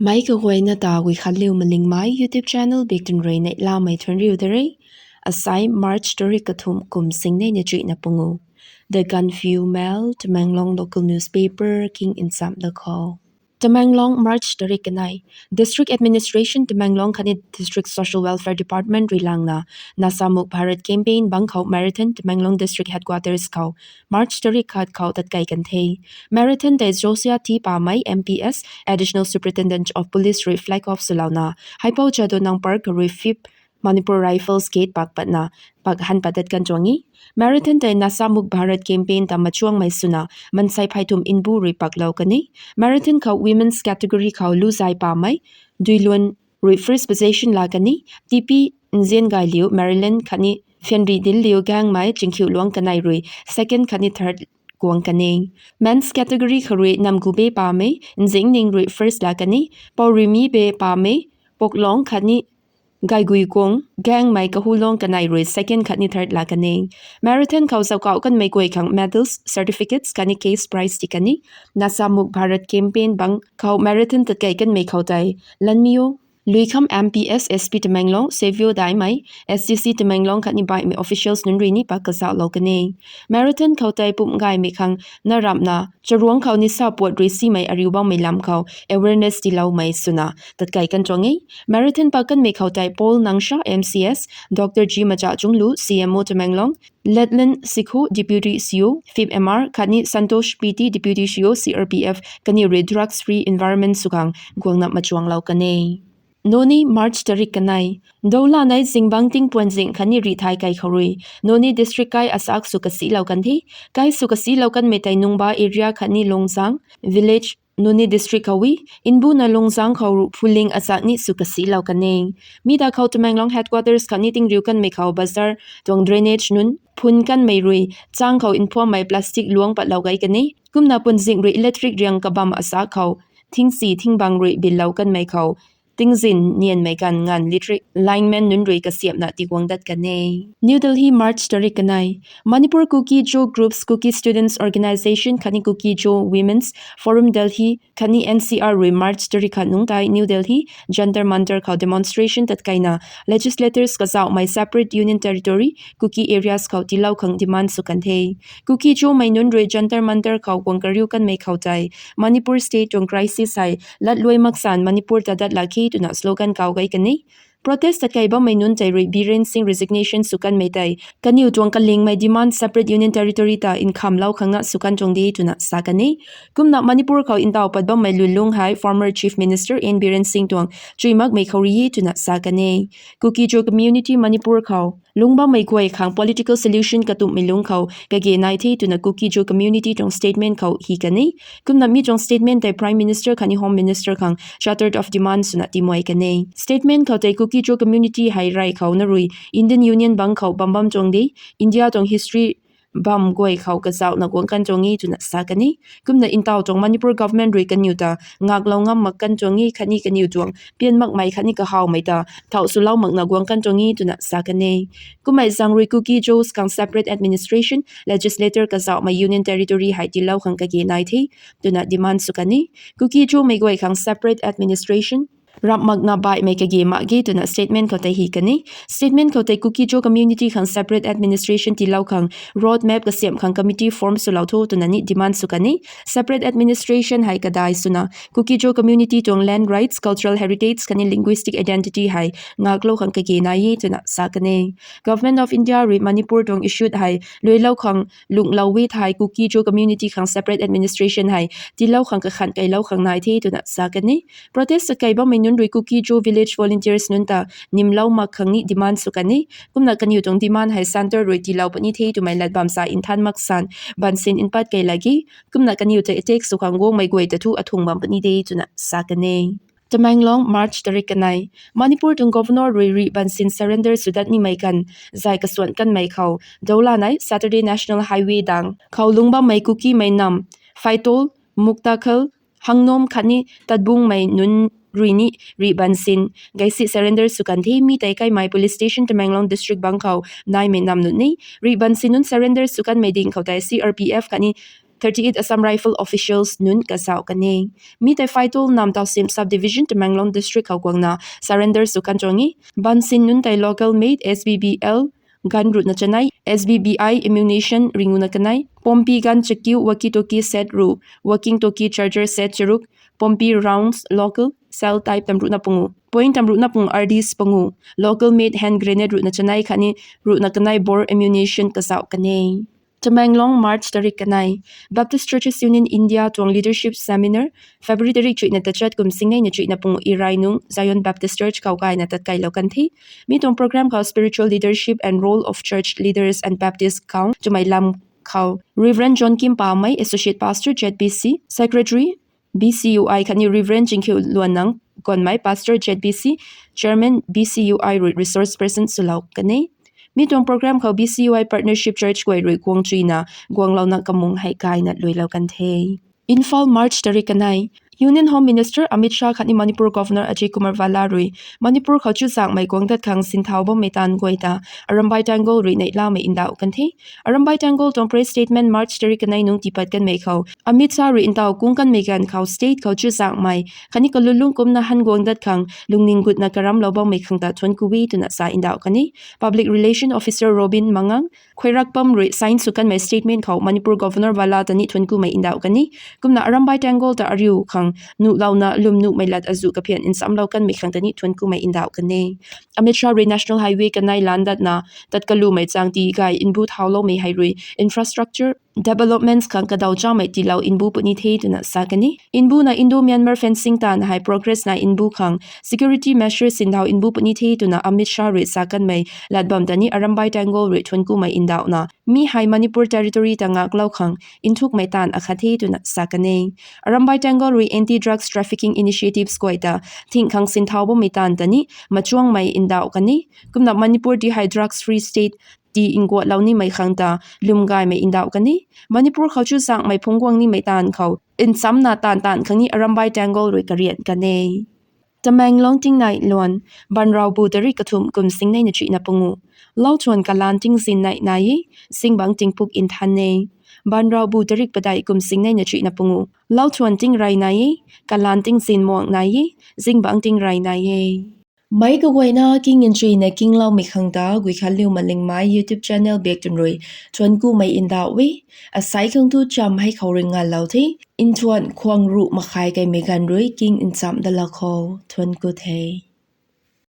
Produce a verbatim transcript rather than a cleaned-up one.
Meic kaguayna ta Guikhanliu Malingmei YouTube channel biktan rui neihlamei thuanriu da re. Asai March tarik kathumh kum singnei na chuihna pungu. The Gaanphiu Mail, Tamenglong local newspaper king nchamh da khou. Tamenglong, March tarik kanei. District Administration Tamenglong khatni District Social Welfare Department rui langna Nasha Mukt Bharat campaign bang khou marathon Tamenglong District Headquarters khou March tarik khat khou tatkei kan the. Marathon tei Josiah T Pamei, M P S, Additional Superintendent of Police rui flag off swlouna Haipou Jadonang Park kha rui Fifth Manipur Rifles gate pak patna pak han pat dat kan tuang e. Marathon tei Nasha Mukt Bharat campaign ta machuangmei swna mansei phey thum nbu rui paklou kan e. Marathon khou women's category khou Luzai Pamei, Duiluan rui first position la kan e. T P Nziangailiu, Maryland khatni Phenri Dinliu Gaengmei, Chingkhiuluang kanei rui second khatni third guang kan e. Men's category khou rui Namgube Pamei, Nzingning rui first la kan e. Pourimeibe Pamei, Poklong khatni Gaiguiguang Gaengmei, Kahulong kanei rui second khatni third la kan e. Marathon khou zauckauh kanmei guay khang medals, certificates khatni cash prize ti kan e. Nasha Mukt Bharat campaign bang khou marathon tatkei kanmei khou tei Lanmiu Luikham, M P S, S P Tamenglong, Savio Daimei, S D C Tamenglong khatni baihmei officials nunc rui ni pak kazauhlou kan e. Marathon khou tei pumh gaymei khang na ramhna charuangc khou nisa puat rui simei ariu bammei lam khou awareness tiiloumei swna tatkei kan tuang e. Marathon pak kanmei khou tei Paul Nangsha, M C S, Doctor G Machachunglu, C M O Tamenglong, Letlan Sikhu, Deputy C O, Fifth M R khatni Santosh P T, Deputy C O, C R P F kaniw rui drugs free environment sw khang guangna machuanglou kan e. Noney, March tarik kanei. Doulanei zingbangc tingpuan zing khatni rih thay kai khou rui Noney district kai asak sw kasilou kan the. Kai sw kasilou kanmei tei Nungba area khatni Lungzang village, Noney district khou e. Nbuna Lungzang khou ru phuling asak ni sw kasilou kan e. Mi da khou Tamenglong headquarters khatni tingriu kanmei khou bazar tuang drainage nunc phun kanmei rui chang khou mphuammei plastic luang patlou gay kan e. Kumna puanzing rui electric riang kabam asak khou thingsi thingbang rui billou kanmei khou tingzin nianmei ganv nganv electric lineman nunc rui kasiamhna tiguang dat kan e. New Delhi, March tarik kanei. Manipur Kuki-Zo Groups, Kuki Students Organisation khatni Kuki-Zo Women's Forum Delhi khatni N C R rui March tarik khat nungc tei New Delhi Jantar Mantar khou demonstration tatkeina legislators kazauhmei separate union territory Kuki areas khou tiilou khang demand sw kan the. Kuki-Zomei nunc rui Jantar Mantar khou guang kariu kanmei khou tei Manipur state tuang crisis hei latluai maksan Manipur ta dat lak khe twna slogan kau gay kan e. Protest tatkei bammei nunc tei rui Biren Singh resignation sw kanmei tei kaniw tuang kalingmei demand separate union territory ta nkhamlou khang na sw kan tuang de twna sa kan e. Kumna Manipur khou ntaw pat bammei lwnlung hei former Chief Minister N Biren Singh tuang chuy makmei khou rui e twna sa kan e. Kuki-Zo community Manipur khou lungc bammei guay khang political solution katumhmei lungc khou kage nai the twna Kuki-Zo community tuang statement khou hi kan e. Kumna mi tuang statement tei Prime Minister khatni Home Minister khang charter of demand swna timuai kan e. Statement khou tei Kuki-Zo community hei rey khou na rui Indian Union bangc khou bam bam tuang de, India tuang history bam guay khou kazauhna guang kan tuang e twna sa kan e. Kumna ntaw tuang Manipur government rui kaniw ta ngaklou ngam mak kan tuang e khatni kaniw tuang pian makmei khatni kahawmei ta thau swlou makna guang kan tuang e twna sa kan e. Kummei zaeng rui Kuki-Zos khang separate administration, legislator kazauhmei union territory hei tiilou khang kage nai the twna demand sw kan e. Kuki-Zomei guay khang separate administration ramh makna baihmei kage mak ge twna statement khou tei hi kan e. Statement khou tei Kuki-Zo community khang separate administration tiilou khang road map kasiamh khang committee form swlou tho twna ni demand sw kan e. Separate administration hei kadai swna Kuki-Zo community tuang land rights, cultural heritage khatni linguistic identity hei ngaklou khang kage nai e twna sa kan e. Government of India rui Manipur tuang issue hei luailou khang lunghlou e thei Kuki-Zo community khang separate administration hei tiilou khang kakhan keilou khang nai the twna sa kan e. Protest tatkei bammei nunc rui Kuki-Zo village volunteers nunc ta nimlou mak khang ni demand sw kan e. Kumna kaniw tuang demand hei centre rui tiilou puni the twmei lat bam sa nthan maksan bansin npat kei lak e. Kumna kaniw ta attack sw khang guangmei guay ta thu athung bam puni de twna sa kan e. Tamenglong, March tarik kanei. Manipur tuang governor rui rih bansin surrender sw dat nimei kan zay kasuan kanmei khou doulanei Saturday National Highway dang khou lungc bammei Kukimei nam Phaitol, Muktakhal, Hangnom khatni Tatbungmei nunc rui ni rih bansin gaysi surrender sw kan the. Mi tei Kaimei Police Station, Tamenglong District bang khou naimei nam nunc e. Rih bansin nunc surrender sw kanmei ding khou tei C R P F khatni thirty-eight Assam Rifle officials nunc kazauh kan e. Mi tei Phaitol, Namtawsim Subdivision, Tamenglong District khou guangna surrender sw kan tuang e. Bansin nunc tei local made S B B L gun ruhna chanei, S B B I ammunition ringuna kanei, pompi gun chakiu, walkie-talkie set ruh, walking talkie charger set charuk, pompi rounds, local shell type tam ruhna pangu, point tam ruhna pangu R Ds pangu, local made hand grenade ruhna chanei khatni ruhna kanei bore ammunition kazauh kan e. Tamenglong, March tarik kanei. Baptist Churches Union India tuang leadership seminar February tarik chuihna tachat kum singnei na chuihna pangu Irai nung Zion Baptist Church khou gayna tatkailou kan the. Mi tuang program khou spiritual leadership and role of church leaders and Baptist khou twmei lam khou Reverend John Kim Pamei, Associate Pastor Z B C, Secretary B C U I khatni Reverend Chingkhiu Luannang Gonmei, Pastor Z B C, Chairman B C U I rui resource person swlou kan e. Mi tuang program khou B C U I partnership church guay rui guang chuina guanglouna kamung hei gayna luilou kan the. Imphal, March tarik kanei. Union Home Minister Amit Shah khatni Manipur Governor Ajay Kumar Bhalla rui Manipur khou chuzaenghmei guang dat khang sinthau bammei taanv guay ta Arambai Tenggol rui neihlamei ndauh kan the. Arambai Tenggol tuang press statement March tarik kanei nung tiipat kanmei khou Amit Shah rui ntaw kung kanmei ganv khou state khou chuzaenghmei khatni kalulung kumcna han guang dat khang lungning gutna karamlou bammei khang ta thuanc ku e twna sa ndauh kan e. Public Relation Officer Robin Mangang Khuirakpam rui sign sw kanmei statement khou Manipur Governor Bhalla ta ni thuanc kumei ndauh kan e. Kumna Arambai Tenggol ta ariu khang nuhlouna lwm nuhmei lat azuh kaphian nchamlou kanmei khang ta ni thuanc kumei ndauh kan e. Amit Shah rui National Highway kanei lan datna tat kalumei chang tii gay mbu thauloumei hei rui infrastructure developments khang kadaw chamei tiilou mbu puni the twna sa kan e. Mbuna Indo-Myanmar fencing taanv hei progress nai mbu khang security measures sinthau mbu puni the twna Amit Shah rui sa kanmei lat bam ta ni Arambai Tenggol rui thuanc kumei ndauhna mi hei Manipur territory ta ngaklou khang nthukmei taanv akhat the twna sa kan e. Arambai Tenggol rui anti-drugs trafficking initiatives guay ta thing khang sinthau bammei taanv ta ni machuangmei ndauh kan e. Kumna Manipur ti hei drugs free state tii nguatlou nimei khang ta lwm gaymei ndauh kan e. Manipur khou chuzaenghmei phungc guang nimei taanv khou nchamna taanv taanv khang ni Arambai Tenggol rui karian kan e. Tamenglong tingnai luan. Banraubu tarik kathumh kum singnei na chuihna pangu. Lauthuan kalan tingzin nai nai e, zingbangc tingpuk nthan e. Banraubu tarik padeih kum singnei na chuihna pangu. Lauthuan tingrey nai e, kalan tingzin muang nai e, zingbangc tingrey nai e. Meic kaguayna king nchuina kingloumei khang ta Guikhanliu Malingmei YouTube channel biak twn rui thuanc kumei ndauh e. Asai khang tu cham hei khou rui ngalou the. Nthuan khwang ruh makhai kaimei ganv rui king nchamh dalou khou thuanc ku the.